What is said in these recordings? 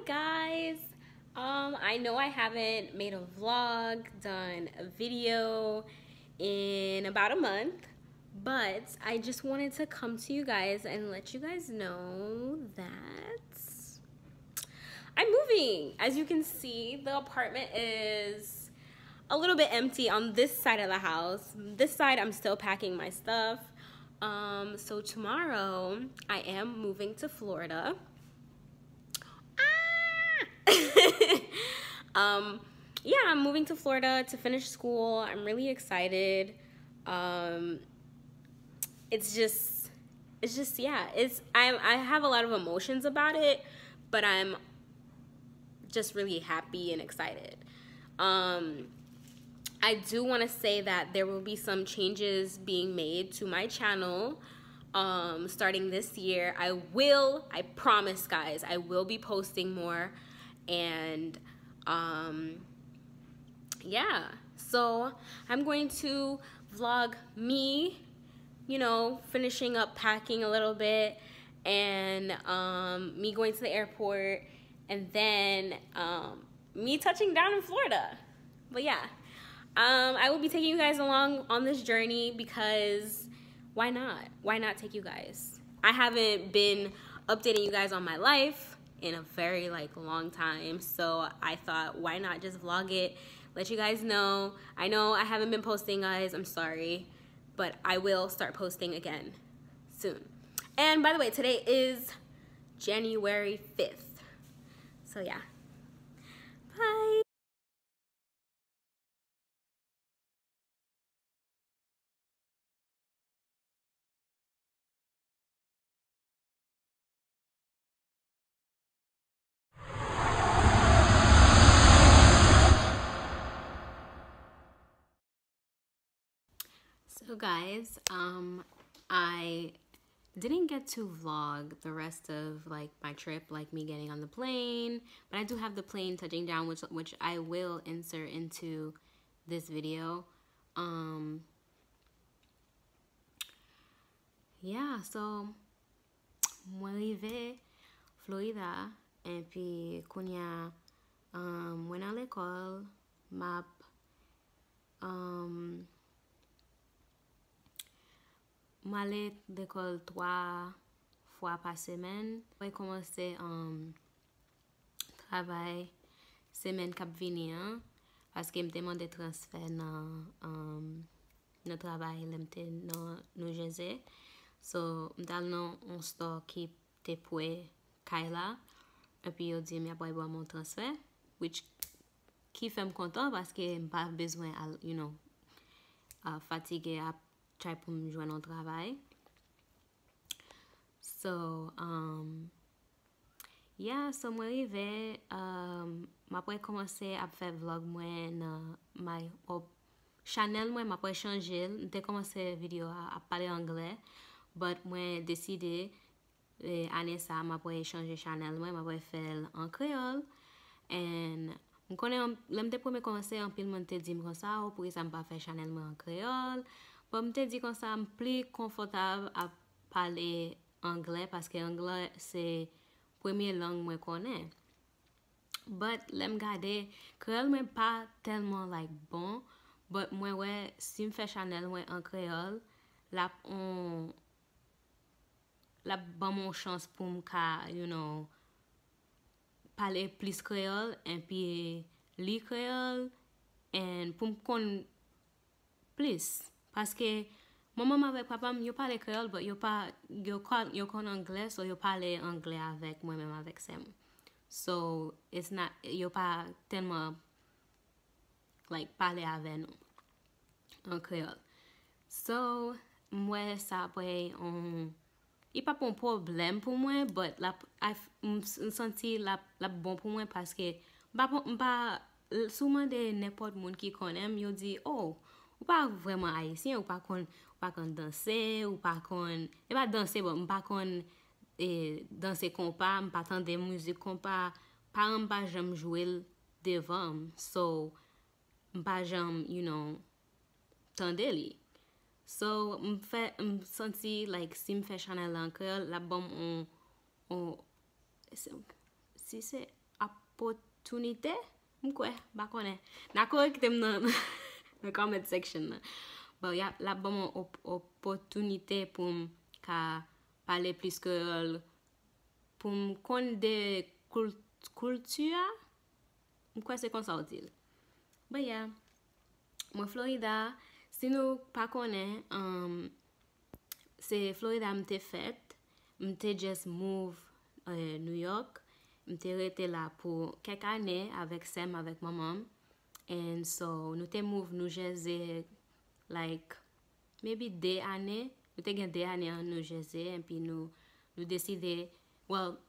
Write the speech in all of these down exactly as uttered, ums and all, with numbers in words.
Guys, um, I know I haven't made a vlog, done a video in about a month, but I just wanted to come to you guys and let you guys know that I'm moving. As you can see, the apartment is a little bit empty on this side of the house. This side, I'm still packing my stuff. Um, so tomorrow, I am moving to Florida. Ah! Um, yeah, I'm moving to Florida to finish school. I'm really excited. Um, it's just, it's just, yeah, it's, I'm, I have a lot of emotions about it, but I'm just really happy and excited. Um, I do want to say that there will be some changes being made to my channel, um, starting this year. I will, I promise, guys, I will be posting more. And, um, yeah, so I'm going to vlog me, you know, finishing up packing a little bit, and, um, me going to the airport, and then, um, me touching down in Florida. But yeah, um, I will be taking you guys along on this journey because why not? Why not take you guys? I haven't been updating you guys on my life in a very, like, long time, so I thought, why not just vlog it, let you guys know. I know I haven't been posting, guys. I'm sorry, but I will start posting again soon. And by the way, today is January fifth. So yeah. Bye. So guys, um, I didn't get to vlog the rest of, like, my trip, like, me getting on the plane, but I do have the plane touching down, which which I will insert into this video. Um, yeah, so mwen rive Florida, epi kounye a, um, mwen nan lekòl, m ap, um, m ale lekòl twa fwa pa semèn. Mwen kòmanse, um, travay semèn k ap vini an, paske m te mande transfè nan, um, nan travay lè m te nan New Jersey. So, m t al nan yon store ki te pre kay la, epi yo di m y ap pral ban m yon transfè, which ki fè m kontan paske m pa bezwen al, you know, uh, fatige ap try pou m jwenn yon travay. So, um, yeah, so mwen rive, um, m ap rekòmanse ap fè vlog mwen nan my, oh, chanèl mwen, m ap rechanje l. M te kòmanse videyo a ap pale anglè, but mwen deside, eh, ane sa a, m ap rechanje chanèl mwen, m ap refè l an kreyòl. And m konnen an-, lè m te premye kòmanse, anpil moun te di m konsa, "Oh, poukisa m pa fè chanèl mwen an kreyòl?" But m te di konsa, m pli konfòtab ap pale anglè, paske anglè se premye lang mwen konnen. But lè m gade, kreyòl mwen pa tèlman, like, bon, but mwen wè si m fè chanèl mwen an kreyòl, l ap on, l ap ban m on chans pou m ka, you know, pale plis kreyòl, epi li kreyòl, and pou m konn plis. Paske manman m avèk papa m, yo pale kreyòl, but yo pa, yo konn, yo konn anglè, so yo pale anglè avèk mwen menm avèk sè m. So, it's not, yo pa tèlman, like, pale avè nou an kreyòl. So, m wè sa apre, on, li p ap yon pwoblèm pou mwen, but l ap, I f-, m s-, m santi l ap, l ap bon pou mwen paske m pa, m pa, si w mande nenpòt moun ki konnen m, yo di, "Oh, ou pa vrèman ayisyen, ou pa konn, ou pa konn danse, ou pa konn," e pa danse, bon, m pa konn, eh, danse konpa, m pa tande mizik konpa, paran m pa janm jwe l devan m. So, m pa janm, you know, tande li. So, m fè, m santi, like, si m fè chanèl la an kreyòl, l ap ban m on, on, se, si se, opòtinite, m kwè, m pa konnen. N a korekte m nan, nan comment section nan. Bon, y a, l ap ban m yon op- opòtinite pou m ka pale plis kreyòl, pou m konn de koul- kilti a. M kwè se konsa w di l. But yeah, mwen Florida, si nou pa konnen, um, se Florida m te fèt, m te just move eh, New York. M te rete la pou kèk ane avèk sè m, avèk manman m. And so, nou te move New Jersey, like, maybe de ane. Nou te gen de ane an New Jersey, epi nou, nou deside, well,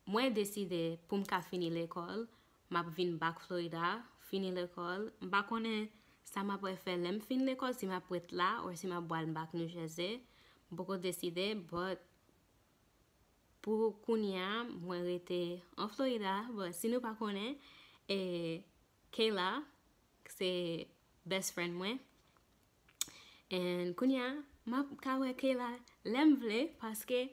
mwen deside pou m ka fini lekòl, m ap vin back Florida, fini lekòl. M pa konnen sa m ap fè lè m fin lekòl, si m ap ret la, or si m ap pral back New Jersey. M poko deside, but pou kounye a, mwen rete an Florida. But si nou pa konnen, eh, Kayla, se best friend mwen. And kounye a, m ap ka wè Kayla lè m vle, paske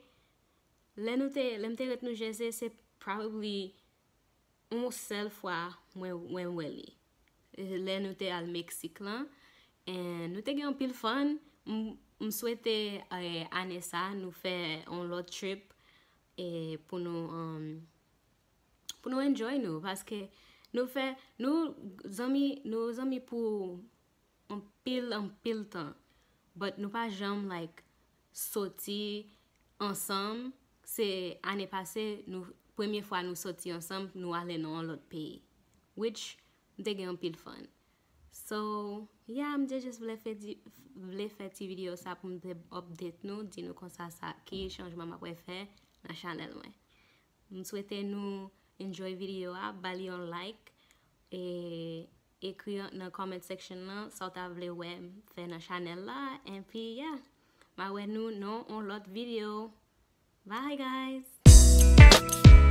lè nou te, lè m te ret New Jersey, se probably yon sèl fwa mwen, mwen wè li. Lè nou te al Meksik lan, and nou te gen anpil fun. M, m swete eh, ane sa, nou fè yon lòt trip eh, pou nou, um, pou nou enjoy nou, paske nou fè, nou zanmi, nou zanmi pou anpil, anpil tan. But nou pa janm, like, soti ansanm. Se ane pase, nou, premye fwa nou soti ansanm, nou ale nan yon lòt peyi. Which, m te gen anpil fun. So, yeah, m te just vle fè, di, vle fè ti videyo sa pou m te update nou, di nou konsa sa, ki chanjman m ap fè nan chanèl mwen. M swete nou enjoy videyo a, ba li yon like, e ekri nan comment section nan sa w ta vle wè m fè nan chanèl la. Epi, yeah, m a wè nou nan yon lòt videyo. Bye, guys!